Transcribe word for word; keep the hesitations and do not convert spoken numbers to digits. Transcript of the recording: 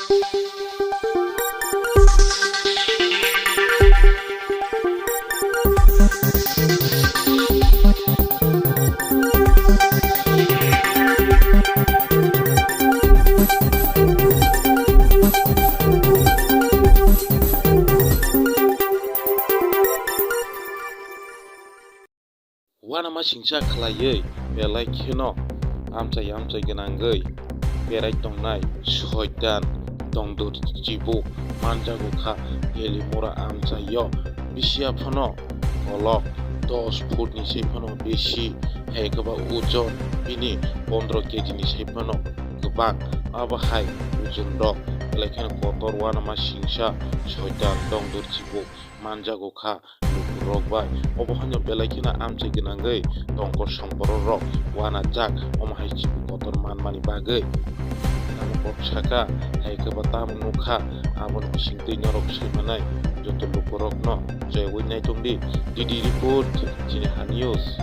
Uanama singcha khlaiwi belai kheno amchai amchai gwnangwi berai tongnai soitan tongdur chibuk manjago kha Galimura amchaio. Bisiya phano kolok dos foot ni se phano besi, hai khe ba ojon bini pondro keji ni se phano kwbang. Abo hai ojon rok belai kheno kotor uanama singcha soitan tongdur chibuk manjago kha lukurok bai. Obo haino belai kheno amchai gwnangwi tongkor songborok rok uanajak, omo hai chibuk kotor manmani bagwi. Tamo kok saka, hai khe ba tamo nukha, aboni bisingtwi norok saimanai joto lukurokno joyogwi naitongdi. D D report, chini ha news.